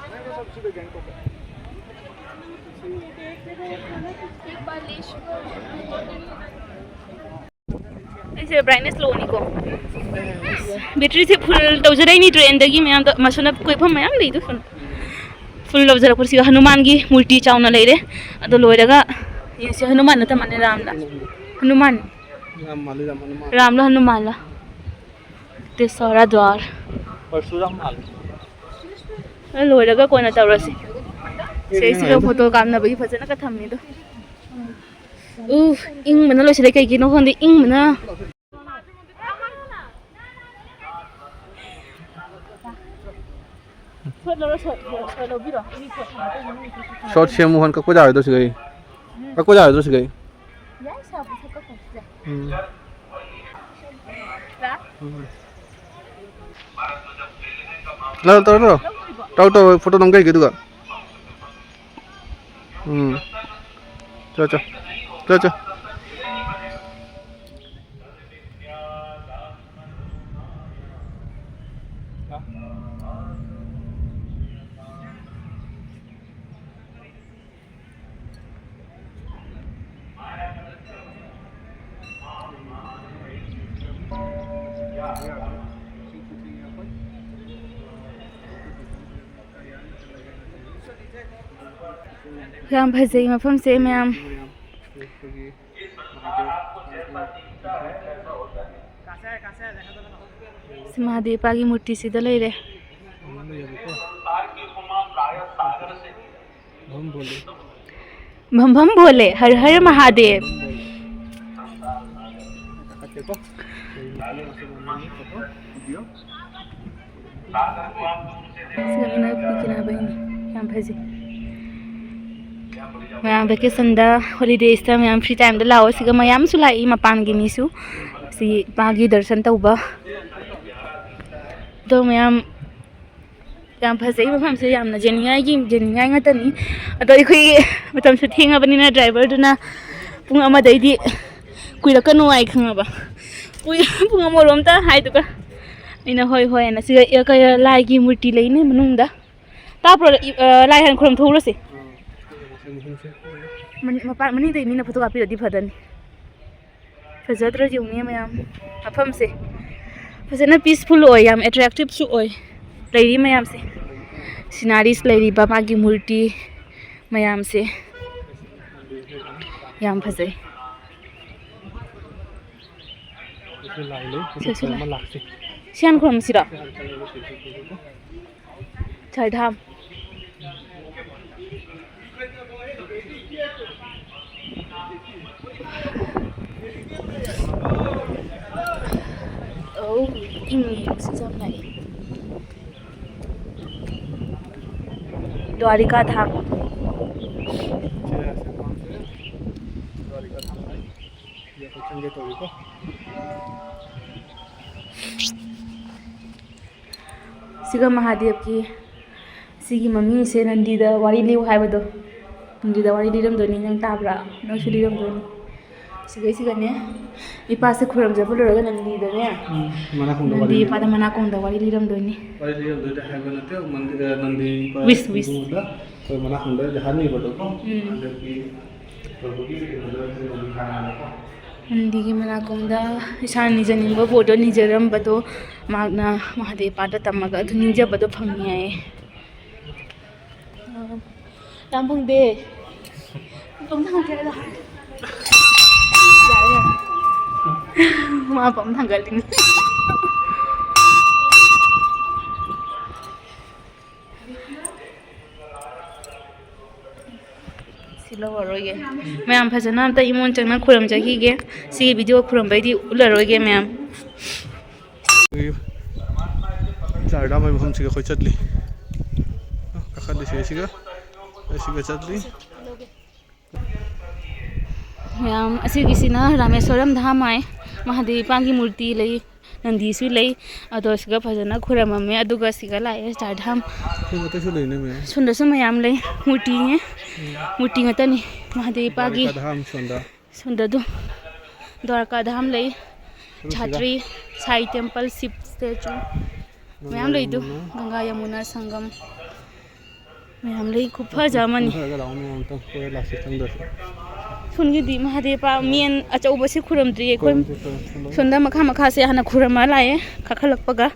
ꯑꯩꯁꯦ brightness lowꯅꯤꯀꯣ꯫ Batteryꯁꯦ full ꯇꯧꯖꯔꯛꯏꯅꯤ trainꯗꯒꯤ ꯃꯌꯥꯝꯗꯣ, ꯃꯁꯣꯝꯗ ꯀꯣꯏꯐꯝ ꯃꯌꯥꯝ ꯂꯩꯗꯣ꯫ Full ꯇꯧꯖꯔꯛꯄꯁꯤꯒ ꯍꯅꯨꯃꯥꯟꯒꯤ ꯃꯨꯔꯇꯤ ꯆꯥꯎꯅ ꯂꯩꯔꯦ꯫ ꯑꯗꯣ ꯂꯣꯏꯔꯒ ꯌꯦꯡꯁꯦ, ꯍꯅꯨꯃꯥꯟ ꯅꯠꯇ ꯃꯥꯜꯂꯦ, ꯔꯥꯝꯂ? ꯍꯅꯨꯃꯥꯟ꯫ ꯔꯥꯝ ꯃꯥꯜꯂꯤ, ꯔꯥꯝ ꯍꯅꯨꯃꯥꯟ꯫ ꯔꯥꯝꯂ ꯍꯅꯨꯃꯥꯟꯂ? ꯇꯦꯁꯥꯔꯥ ꯗ꯭ꯋꯥꯔ꯫ ꯄꯔꯁꯨꯔꯥꯝ ꯃꯥꯜꯂꯤ꯫ ꯂꯣꯏꯔꯒ ꯀꯣꯟꯅ ꯇꯧꯔꯁꯤ꯫ ꯁꯤꯗꯩꯁꯤꯗ ꯐꯣꯇꯣ ꯀꯥꯞꯅꯕꯒꯤ ꯐꯖꯅꯒ ꯊꯝꯃꯤꯗꯣ꯫ ꯎ, ꯏꯪꯕꯅ ꯂꯣꯏꯁꯤꯜꯂꯦ꯫ ꯀꯩꯒꯤꯅꯣ ꯈꯪꯗꯦ, ꯏꯪꯕꯅ꯫ Shot ꯁꯦꯝꯃꯨ ꯍꯣꯟ, ꯀꯛꯄ ꯌꯥꯔꯣꯏꯗ꯭ꯔꯣ ꯁꯤꯒꯩ? ꯀꯛꯄ ꯌꯥꯔꯣꯏꯗ꯭ꯔꯣ ꯁꯤꯒꯩ? ꯌꯥꯏ, ꯁꯥꯕꯁꯦ ꯀꯛꯄꯕꯨꯗꯤ ꯌꯥꯏ꯫ ꯎꯝ꯫ ꯂꯥꯛ? ꯎꯝ꯫ ꯂꯥꯛ, ꯇꯧꯔꯣ, ꯇꯧꯔꯣ꯫ ꯇꯧ, ꯇꯧ, ꯐꯣꯇꯣ ꯅꯝꯒꯦ ꯑꯗꯨꯒ꯫ ꯎꯝ꯫ ꯆꯣ, ꯆꯣ꯫ ꯆꯣ, ꯆꯣ꯫ ꯌꯥꯝ ꯐꯖꯩ ꯃꯐꯝꯁꯦ, ꯃꯌꯥꯝ꯫ ꯁꯤ ꯃꯍꯥꯗꯦꯕꯒꯤ ꯃꯨꯔꯇꯤꯁꯤꯗ ꯂꯩꯔꯦ꯫ ꯚꯝ ꯚꯝ ꯚꯣꯂꯦ, ꯍꯔ ꯍꯔ ꯃꯍꯥꯗꯦꯕ꯫ ꯁꯤꯒ ꯃꯤꯅ ꯄꯤꯈꯤꯅꯕꯩꯅꯤ꯫ ꯌꯥꯝ ꯐꯖꯩ꯫ ꯃꯌꯥꯝ ꯚꯦꯀꯦꯁꯟꯗ, ꯍꯣꯂꯤꯗꯦꯁꯇ ꯃꯌꯥꯝ ꯐ꯭ꯔꯤ ꯇꯥꯏꯝꯗ ꯂꯥꯛꯑꯣ꯫ ꯁꯤꯒ ꯃꯌꯥꯝꯁꯨ ꯂꯥꯛꯏ, ꯃꯄꯥꯟꯒꯤ ꯃꯤꯁꯨ꯫ ꯁꯤ ꯃꯥꯒꯤ ꯗꯔꯁꯟ ꯇꯧꯕ꯫ ꯑꯗꯣ ꯃꯌꯥꯝ, ꯌꯥꯝ ꯐꯖꯩ ꯃꯐꯝꯁꯦ, ꯌꯥꯝꯅ ꯌꯦꯡꯅꯤꯡꯉꯥꯏꯒꯤ, ꯌꯦꯡꯅꯤꯡꯉꯥꯏ ꯉꯥꯛꯇꯅꯤ꯫ ꯑꯗꯣ ꯑꯩꯈꯣꯏ ꯃꯇꯝꯁꯨ ꯊꯦꯡꯉꯕꯅꯤꯅ ꯗ꯭ꯔꯥꯏꯚꯔꯗꯨꯅ ꯄꯨꯡ ꯑꯃꯗꯩꯗꯤ ꯀꯨꯏꯔꯛꯀꯅꯨ ꯍꯥꯏ ꯈꯪꯉꯕ꯫ ꯄꯨꯡ, ꯄꯨꯡ ꯑꯃꯔꯣꯝꯇ ꯍꯥꯏꯗꯨꯒ ꯑꯩꯅ ꯍꯣꯏ ꯍꯣꯏ ꯍꯥꯏꯅ꯫ ꯁꯤꯗ ꯀꯩ, ꯂꯥꯏꯒꯤ ꯃꯨꯔꯇꯤ ꯂꯩꯅꯦ ꯃꯅꯨꯡꯗ꯫ ꯇꯥꯕ꯭ꯔꯣ? ꯏ-, ꯑ, ꯂꯥꯏ ꯍꯥꯟꯅ ꯈꯨꯔꯨꯝ ꯊꯣꯛꯎꯔꯁꯦ꯫ ꯃꯅꯤ-, ꯃꯄꯥꯟ ꯃꯅꯤꯡꯗꯩ ꯃꯤꯅ ꯐꯣꯇꯣ ꯀꯥꯞꯄꯤꯔꯗꯤ ꯐꯗꯅꯤ꯫ ꯐꯖꯗ꯭ꯔꯣ? ꯌꯦꯡꯉꯨꯅꯦ ꯃꯌꯥꯝ, ꯃꯐꯝꯁꯦ ꯐꯖꯅ ꯄꯤꯁꯐꯨꯜ ꯑꯣꯏ, ꯌꯥꯝ ꯑꯦꯇ꯭ꯔꯦꯛꯇꯤꯞꯁꯨ ꯑꯣꯏ꯫ ꯂꯩꯔꯤ ꯃꯌꯥꯝꯁꯦ, ꯁꯤꯅꯥꯔꯤꯁ ꯂꯩꯔꯤꯕ, ꯃꯥꯒꯤ ꯃꯨꯔꯇꯤ ꯃꯌꯥꯝꯁꯦ ꯌꯥꯝ ꯐꯖꯩ꯫ ꯁꯤꯁꯨ ꯂꯥꯏ ꯂꯩ꯫ ꯁꯤꯁꯨ ꯁꯤꯁꯨ ꯂꯥꯏ꯫ ꯑꯃ ꯂꯥꯛꯁꯤ꯫ ꯁꯤ ꯍꯥꯟꯅ ꯈꯨꯔꯨꯝꯁꯤꯔꯣ? ꯆꯥꯔꯙꯥꯝ꯫ ꯑꯧ, ꯏꯪꯉꯤ, ꯅꯨꯡꯁꯤꯠꯁꯨ ꯌꯥꯝ ꯂꯥꯛꯑꯦ꯫ ꯗ꯭ꯋꯥꯔꯤꯀꯥ ꯙꯥꯝ꯫ ꯁꯤꯒ ꯃꯍꯥꯗꯦꯕꯀꯤ, ꯁꯤꯒꯤ ꯃꯃꯤꯡꯁꯦ ꯅꯟꯗꯤꯗ ꯋꯥꯔꯤ ꯂꯤꯌꯨ ꯍꯥꯏꯕꯗꯣ, ꯅꯟꯗꯤꯗ ꯋꯥꯔꯤ ꯂꯤꯔꯝꯗꯣꯏꯅꯤ꯫ ꯅꯪ ꯇꯥꯕ꯭ꯔꯥ? ꯅꯪꯁꯨ ꯂꯤꯔꯝꯗꯣꯏꯅꯤ꯫ ꯁꯤꯒꯩꯁꯤꯒꯅꯦ, ꯏꯄꯥꯁꯦ ꯈꯨꯔꯨꯝꯖꯕ ꯂꯣꯏꯔꯒ ꯅꯟꯗꯤꯗꯅꯦ, ꯎꯝ, ꯃꯅꯥꯀꯣꯡꯗ ꯋꯥꯔꯤ ꯅꯟꯗꯤ ꯂꯤꯔꯝ-, ꯏꯄꯥꯗ ꯃꯅꯥꯀꯣꯡꯗ ꯋꯥꯔꯤ ꯂꯤꯔꯝꯗꯣꯏꯅꯤ꯫ ꯋꯥꯔꯤ ꯂꯤꯔꯝꯗꯣꯏꯅꯦ ꯍꯥꯏꯕ ꯅꯠꯇꯦ, ꯃꯟꯗꯤ-, ꯑ, ꯅꯟꯗꯤ ꯏꯄꯥ wish, wish꯫ ꯏꯕꯨꯡꯉꯣꯗ ꯑꯩꯈꯣꯏ ꯃꯅꯥꯀꯣꯡꯗ ꯌꯥꯍꯟꯕꯤꯕꯗꯣꯀꯣ꯫ ꯎꯝ꯫ ꯍꯟꯗꯛꯀꯤ ꯇꯧꯕꯒꯤ ꯀꯩꯅꯣꯗ ꯅꯟꯗꯤ ꯍꯥꯟꯅꯀꯣ꯫ ꯅꯟꯗꯤꯒꯤ ꯃꯅꯥꯀꯣꯡꯗ ꯏꯁꯥꯅ ꯅꯤꯖꯅꯤꯡꯕ ꯕꯣꯔꯗꯣ ꯅꯤꯖꯔꯝꯕꯗꯣ ꯃꯍꯥꯛꯅ ꯃꯍꯥꯗꯦꯕ ꯏꯄꯥꯗ ꯇꯝꯃꯒ ꯑꯗꯨ ꯅꯤꯡꯖꯕꯗꯣ ꯐꯪꯉꯤ ꯍꯥꯏꯌꯦ꯫ ꯌꯥꯝ ꯐꯪꯗꯦ꯫ ꯌꯥꯝ ꯐꯪꯗꯦ ꯍꯥꯏꯔꯣ? ꯌꯥꯔꯦ, ꯌꯥꯔꯦ꯫ ꯃꯥ ꯄꯝ ꯊꯥꯡꯒꯠꯂꯤꯅꯤ꯫ ꯁꯤ ꯂꯧꯔꯔꯣꯏꯒꯦ꯫ ꯃꯌꯥꯝ ꯐꯖꯅ ꯑꯝꯇ ꯏꯃꯣꯟ ꯆꯪꯅ ꯈꯨꯔꯨꯝꯖꯈꯤꯒꯦ꯫ ꯁꯤꯒꯤ ꯚꯤꯗꯤꯑꯣ ꯈꯨꯔꯨꯝꯕꯩꯗꯤ ꯎꯠꯂꯔꯣꯏꯒꯦ ꯃꯌꯥꯝ꯫ ꯆꯥꯔ ꯗꯥꯝ ꯍꯥꯏꯕ ꯃꯐꯝꯁꯤꯒ ꯑꯩꯈꯣꯏ ꯆꯠꯂꯤ꯫ ꯀꯥꯈꯠꯂꯤꯁꯦ ꯁꯤꯒ, ꯑꯁꯤꯒ ꯆꯠꯂꯤ꯫ ꯃꯌꯥꯝ ꯑꯁꯤꯒꯤꯁꯤꯅ ꯔꯥꯃꯦꯁ꯭ꯋꯔꯝ ꯙꯥꯝ ꯍꯥꯏ꯫ ꯃꯍꯥꯗꯦꯕ ꯏꯄꯥꯒꯤ ꯃꯨꯔꯇꯤ ꯂꯩ, ꯅꯟꯗꯤꯁꯨ ꯂꯩ꯫ ꯑꯗꯣ ꯁꯤꯒ ꯐꯖꯅ ꯈꯨꯔꯝꯃꯝꯃꯦ꯫ ꯑꯗꯨꯒ ꯁꯤꯒ ꯂꯥꯛꯑꯦ ꯆꯥꯔ ꯙꯥꯝ꯫ ꯁꯤ ꯃꯊꯛꯁꯨ ꯂꯩꯅꯦ ꯃꯌꯥꯝ꯫ ꯁꯣꯝꯗꯁꯨ ꯃꯌꯥꯝ ꯂꯩ꯫ ꯃꯨꯔꯇꯤꯅꯦ꯫ ꯎꯝ꯫ ꯃꯨꯔꯇꯤ ꯉꯥꯛꯇꯅꯤ ꯃꯍꯥꯗꯦꯕ ꯏꯄꯥꯒꯤ꯫ ꯗ꯭ꯋꯥꯔꯤꯀꯥ ꯙꯥꯝ ꯁꯣꯝꯗ꯫ ꯁꯣꯝꯗ ꯑꯗꯨ ꯗ꯭ꯋꯥꯔꯀꯥ ꯙꯥꯝ ꯂꯩ, ꯑꯗꯨ ꯁꯤꯗ꯫ ꯙꯥꯇ꯭ꯔꯤ, ꯁꯥꯏ ꯇꯦꯝꯄꯜ, ꯁꯤꯕ ꯁ꯭ꯇꯦꯆꯨ ꯃꯌꯥꯝ ꯂꯩꯗꯨ꯫ ꯌꯃꯨꯅꯥ꯫ ꯒꯪꯒꯥ, ꯌꯃꯨꯅꯥ, ꯁꯪꯒꯝ ꯃꯌꯥꯝ ꯂꯩ꯫ ꯈꯨꯐꯖ ꯑꯃꯅꯤ꯫ ꯀꯨꯝꯊꯔꯒ ꯂꯥꯛꯑꯣ ꯃꯌꯥꯝ ꯑꯝꯇꯪ ꯀꯣꯏꯔ ꯂꯥꯛꯁꯤ ꯆꯪꯗ꯭ꯔꯁꯨ꯫ ꯁꯣꯝꯒꯤꯗꯤ ꯃꯍꯥꯗꯦꯕ ꯃꯦꯟ ꯑꯆꯧꯕꯁꯤ ꯈꯨꯔꯨꯝꯗ꯭ꯔꯤꯌꯦ ꯑꯩꯈꯣꯏ꯫ ꯈꯨꯔꯨꯝꯗ꯭ꯔꯤ, ꯈꯨꯔꯨꯝꯗ꯭ꯔꯤ꯫ ꯁꯣꯝꯗ ꯃꯈꯥ ꯃꯈꯥꯁꯦ ꯍꯥꯟꯅ ꯈꯨꯔꯨꯝꯃ ꯂꯥꯛꯑꯦ ꯀꯥꯈꯠꯂꯛꯄꯒ꯫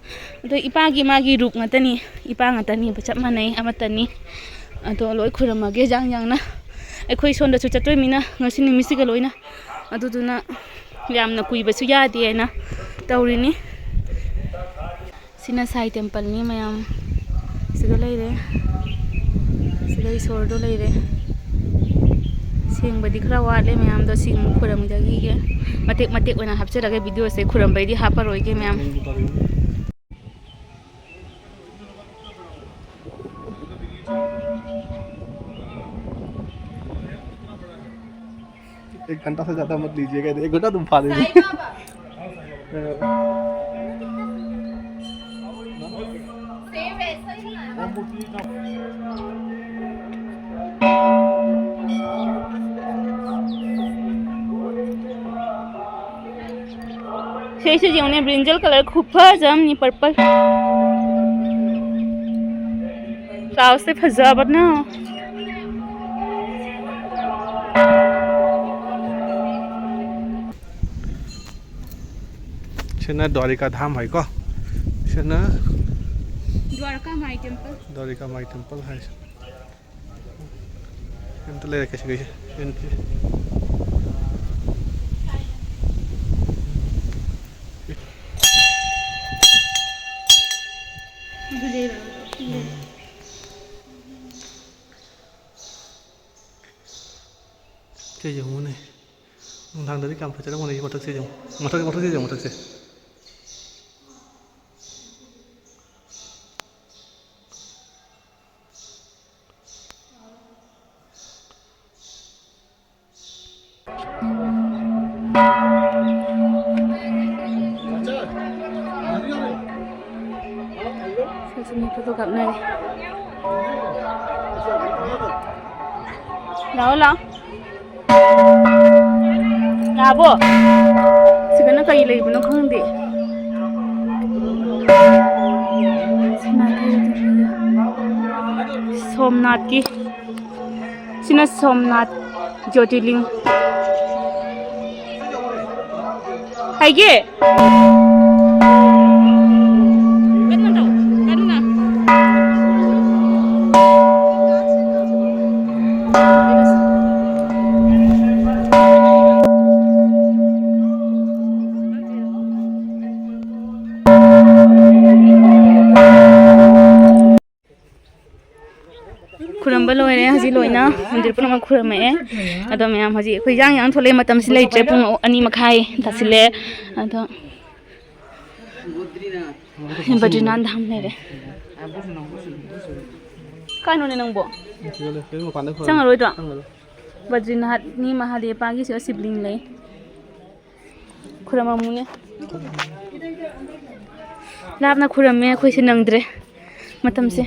ꯑꯗꯣ ꯏꯄꯥꯒꯤ ꯃꯥꯒꯤ ꯔꯨꯞ ꯉꯥꯛꯇꯅꯤ, ꯏꯄꯥ ꯉꯥꯛꯇꯅꯤ, ꯆꯞ ꯃꯥꯟꯅꯩ ꯑꯃꯠꯇꯅꯤ꯫ ꯑꯗꯣ ꯂꯣꯏ ꯈꯨꯔꯨꯝꯃꯒꯦ ꯌꯥꯡ ꯌꯥꯡꯅ꯫ ꯑꯩꯈꯣꯏ ꯁꯣꯝꯗꯁꯨ ꯆꯠꯇꯣꯏꯃꯤꯅ ꯉꯁꯤ ꯅꯨꯃꯤꯠꯁꯤꯒ ꯂꯣꯏꯅ꯫ ꯑꯗꯨꯗꯨꯅ ꯌꯥꯝꯅ ꯀꯨꯏꯕꯁꯨ ꯌꯥꯗꯦ ꯍꯥꯏꯅ ꯇꯧꯔꯤꯅꯤ꯫ ꯁꯤꯅ ꯁꯥꯏ ꯇꯦꯝꯄꯜꯅꯤ ꯃꯌꯥꯝ꯫ ꯁꯤꯗ ꯂꯩꯔꯦ꯫ ꯁꯤꯗ ꯏꯁꯣꯔꯗꯣ ꯂꯩꯔꯦ꯫ ꯁꯦꯡꯕꯗꯤ ꯈꯔ ꯋꯥꯠꯂꯦ ꯃꯌꯥꯝꯗꯣ꯫ ꯁꯤ ꯑꯃꯨꯛ ꯈꯨꯔꯨꯝꯖꯈꯤꯒꯦ꯫ ꯃꯇꯦꯛ ꯃꯇꯦꯛ ꯑꯣꯏꯅ ꯍꯥꯞꯆꯔꯒꯦ ꯚꯤꯗꯤꯑꯣꯁꯦ꯫ ꯈꯨꯔꯨꯝꯕꯩꯗꯤ ꯍꯥꯞꯄꯔꯣꯏꯒꯦ ꯃꯌꯥꯝ꯫ एक घंटा से ज्यादा मत लीजिएगा, एक घंटा तुम फा देंगे। साईं बाबा। सेम वैसा ही है। ꯁꯤꯁꯨ ꯌꯦꯡꯉꯨꯅꯦ, ꯕ꯭ꯔꯤꯟꯖꯜ ꯀꯂꯔ ꯈꯨꯐꯖ ꯑꯃꯅꯤ, ꯄꯔꯄꯜ꯫ ꯕ꯭ꯂꯥꯎꯁꯁꯦ ꯐꯖꯕꯅ꯫ ꯁꯤꯅ ꯗ꯭ꯋꯥꯔꯤꯀꯥ ꯙꯥꯝ ꯍꯥꯏꯀꯣ꯫ ꯁꯤꯅ ꯗ꯭ꯋꯥꯔꯀꯥ ꯃꯥꯏ ꯇꯦꯝꯄꯜ꯫ ꯗ꯭ꯋꯥꯔꯤꯀꯥ ꯃꯥꯏ ꯇꯦꯝꯄꯜ ꯍꯥꯏꯁꯦ꯫ ꯑꯝꯇ ꯂꯩꯔꯛꯀꯦ ꯁꯤꯒꯩꯁꯦ꯫ ꯑꯦꯟꯇ꯭ꯔꯤ꯫ ꯁꯤ ꯌꯦꯡꯉꯨꯅꯦ꯫ ꯅꯨꯡꯗꯥꯡꯗꯗꯤ ꯀꯌꯥꯝ ꯐꯖꯔꯝꯒꯅꯤ ꯃꯊꯛꯁꯦ ꯌꯦꯡꯉꯨ꯫ ꯃꯊꯛ, ꯃꯊꯛꯁꯦ ꯌꯦꯡꯉꯨ, ꯃꯊꯛꯁꯦ꯫ ꯁꯤꯁꯨ ꯃꯤ ꯐꯣꯇꯣ ꯀꯥꯞꯅꯔꯤ꯫ ꯂꯥꯛꯑꯣ, ꯂꯥꯛꯑꯣ꯫ ꯂꯥꯛꯑꯕꯣ? ꯁꯤꯗꯅ ꯀꯔꯤ ꯂꯩꯕꯅꯣ ꯈꯪꯗꯦ꯫ ꯁꯣꯝꯅꯥꯊꯀꯤ꯫ ꯁꯤꯅ ꯁꯣꯝꯅꯥꯊ ꯖꯣꯇꯤꯔꯂꯤꯡ꯫ ꯍꯥꯏꯒꯦ꯫ ꯀꯟꯅ ꯇꯧ, ꯀꯟꯅ꯫ ꯈꯨꯔꯝꯕ ꯂꯣꯏꯔꯦ ꯍꯧꯖꯤꯛ ꯂꯣꯏꯅ꯫ ꯃꯟꯗꯤꯔ ꯄꯨꯝꯅꯃꯛ ꯈꯨꯔꯝꯃꯛꯑꯦ꯫ ꯑꯗꯣ ꯃꯌꯥꯝ ꯍꯧꯖꯤꯛ ꯑꯩꯈꯣꯏ ꯌꯥꯡ ꯌꯥꯡ ꯊꯣꯛꯂꯛꯑꯦ꯫ ꯃꯇꯝꯁꯤ ꯂꯩꯇ꯭ꯔꯦ, ꯄꯨꯡ ꯑꯅꯤ ꯃꯈꯥꯏ ꯇꯥꯁꯤꯜꯂꯦ꯫ ꯑꯗꯣ ꯕꯗ꯭ꯔꯤꯅꯥꯊ ꯙꯥꯝ ꯂꯩꯔꯦ꯫ ꯀꯥꯏꯅꯣꯅꯦ ꯅꯪꯕꯣ? ꯁꯤꯗ ꯂꯩ, ꯁꯤꯗ ꯃꯄꯥꯟꯗ ꯈꯣꯏꯔꯝꯃꯤ꯫ ꯆꯪꯉꯔꯣꯏꯗ꯭ꯔꯣ? ꯆꯪꯉꯔꯣꯏ꯫ ꯕꯗ꯭ꯔꯤꯅꯥꯊꯅꯤ ꯃꯍꯥꯗꯦꯕꯒꯤꯁꯨ ꯁꯤꯕꯂꯤꯡ ꯂꯩ꯫ ꯈꯨꯔꯝꯃꯝꯃꯨꯅꯦ꯫ ꯂꯥꯞꯅ ꯈꯨꯔꯝꯃꯦ ꯑꯩꯈꯣꯏꯁꯦ, ꯅꯪꯗ꯭ꯔꯦ꯫ ꯃꯇꯝꯁꯦ,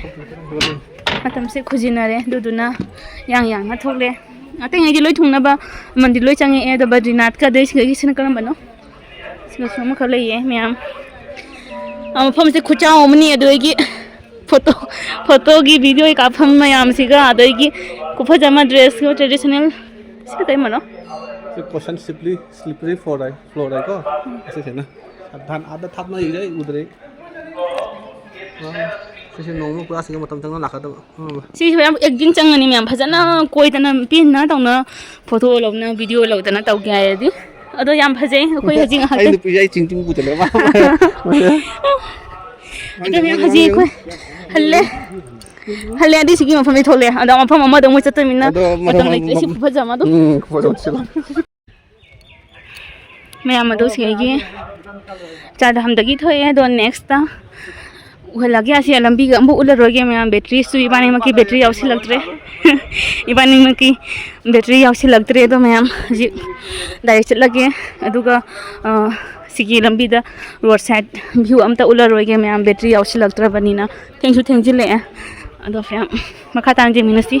ꯃꯇꯝꯁꯦ ꯈꯨꯖꯤꯟꯅꯔꯦ, ꯑꯗꯨꯗꯨꯅ ꯌꯥꯡ ꯌꯥꯡꯅ ꯊꯣꯛꯂꯦ꯫ ꯑꯇꯩꯉꯩꯗꯤ ꯂꯣꯏ ꯊꯨꯡꯅꯕ ꯃꯟꯗꯤꯔ ꯂꯣꯏ ꯆꯪꯉꯛꯑꯦ, ꯑꯗꯣ ꯕꯗ꯭ꯔꯤꯅꯥꯊꯀ ꯑꯗꯩ ꯁꯤꯒꯒꯤꯁꯤꯅ ꯀꯔꯝꯕꯅꯣ? ꯁꯤꯒꯁꯨ ꯑꯃꯈꯛ ꯂꯩꯌꯦ ꯃꯌꯥꯝ꯫ ꯑ, ꯃꯐꯝꯁꯦ ꯈꯨꯆꯥꯎ ꯑꯃꯅꯤ, ꯑꯗꯨꯗꯒꯤ ꯐꯣꯇꯣ, ꯐꯣꯇꯣꯒꯤ, ꯚꯤꯗꯤꯑꯣꯒꯤ ꯀꯥꯞꯐꯝ ꯃꯌꯥꯝꯁꯤꯒ, ꯑꯗꯒꯤ ꯈꯨꯐꯖ ꯑꯃ, ꯗ꯭ꯔꯦꯁꯁꯨ ꯇ꯭ꯔꯦꯗꯤꯁꯅꯦꯜ꯫ ꯁꯤ ꯀꯩꯅꯣ? ꯁꯤ ꯀꯣꯁꯟ ꯁ꯭ꯂꯤꯞꯄꯔꯤ, ꯁ꯭ꯂꯤꯞꯄꯔꯤ ꯐ꯭ꯂꯣꯔ ꯍꯥꯏ, ꯐ꯭ꯂꯣꯔ ꯍꯥꯏꯀꯣ? ꯑꯁꯤꯁꯤꯅ꯫ ꯁꯥꯕꯙꯥꯟ, ꯑꯥꯗ ꯊꯥꯞꯅ ꯌꯦꯡꯉꯦ, ꯑꯩ ꯎꯗ꯭ꯔꯦ꯫ ꯑꯥ, ꯁꯤꯁꯦ ꯅꯣꯡꯃ ꯄꯨꯔꯥ ꯁꯤꯒ ꯃꯇꯝ ꯆꯪꯅ ꯂꯥꯛꯀꯗꯕ꯫ ꯈꯪꯉꯕ? ꯁꯤꯁꯨ ꯌꯥꯝ ꯑꯦꯛꯇꯤꯡ ꯆꯪꯉꯅꯤ ꯃꯌꯥꯝ, ꯐꯖꯅ ꯀꯣꯏꯗꯅ ꯄꯦꯟꯅ ꯇꯧꯅ ꯐꯣꯇꯣ ꯂꯧꯅ, ꯚꯤꯗꯤꯑꯣ ꯂꯧꯗꯅ ꯇꯧꯒꯦ ꯍꯥꯏꯔꯗꯤ꯫ ꯑꯗꯣ ꯌꯥꯝ ꯐꯖꯩ, ꯑꯩꯈꯣꯏ ꯍꯧꯖꯤꯛ ꯑꯩ ꯉꯥꯏꯍꯥꯛꯇꯪ ꯅꯨꯄꯤꯁꯦ ꯑꯩ ꯆꯤꯡ ꯆꯤꯡ ꯄꯨꯁꯜꯂꯦ ꯃꯥ꯫ ꯑꯗꯨꯅꯦ ꯍꯧꯖꯤꯛ ꯑꯩꯈꯣꯏ ꯍꯜꯂꯦ꯫ ꯍꯜꯂꯦ, ꯑꯗꯨꯏ ꯁꯤꯒꯤ ꯃꯐꯝꯗꯩ ꯊꯣꯛꯂꯛꯑꯦ꯫ ꯑꯗꯣ ꯃꯐꯝ ꯑꯃꯗ ꯑꯃꯨꯛ ꯆꯠꯇꯣꯏꯅꯤꯅ ꯑꯗꯣ ꯃꯇꯝ ꯃꯐꯝ ꯂꯩꯇ꯭ꯔꯦ꯫ ꯁꯤ ꯈꯨꯐꯖ ꯑꯃ ꯑꯗꯨꯝ꯫ ꯎꯝ, ꯈꯨꯐꯖ ꯑꯃ ꯁꯤꯜꯂꯣ꯫ ꯃꯌꯥꯝ ꯑꯗꯣ ꯁꯤꯒꯤ ꯆꯥꯗꯍꯝꯗꯒꯤ ꯊꯣꯛꯑꯦ꯫ ꯑꯗꯣ next ꯎꯍꯜꯂꯒꯦ꯫ ꯑꯁꯤ ꯂꯝꯕꯤꯒ ꯑꯃꯨꯛ ꯎꯠꯂꯔꯣꯏꯒꯦ ꯃꯌꯥꯝ꯫ Batteryꯁꯨ ꯏꯕꯥꯅꯤꯃꯛꯀꯤ battery ꯌꯥꯎꯁꯤꯜꯂꯛꯇ꯭ꯔꯦ꯫ ꯏꯕꯥꯅꯤꯃꯛꯀꯤ battery ꯌꯥꯎꯁꯤꯜꯂꯛꯇ꯭ꯔꯦ꯫ ꯑꯗꯣ ꯃꯌꯥꯝ ꯍꯧꯖꯤꯛ direct ꯆꯠꯂꯒꯦ꯫ ꯑꯗꯨꯒ, ꯑ, ꯁꯤꯒꯤ ꯂꯝꯕꯤꯗ road side view ꯑꯝꯇ ꯎꯠꯂꯔꯣꯏꯒꯦ ꯃꯌꯥꯝ, battery ꯌꯥꯎꯁꯤꯜꯂꯛꯇ꯭ꯔꯕꯅꯤꯅ꯫ ꯊꯦꯡꯁꯨ ꯊꯦꯡꯖꯤꯜꯂꯛꯑꯦ꯫ ꯑꯗꯣ ꯃꯌꯥꯝ ꯃꯈꯥ ꯇꯥꯅ ꯌꯦꯡꯃꯤꯟꯅꯁꯤ꯫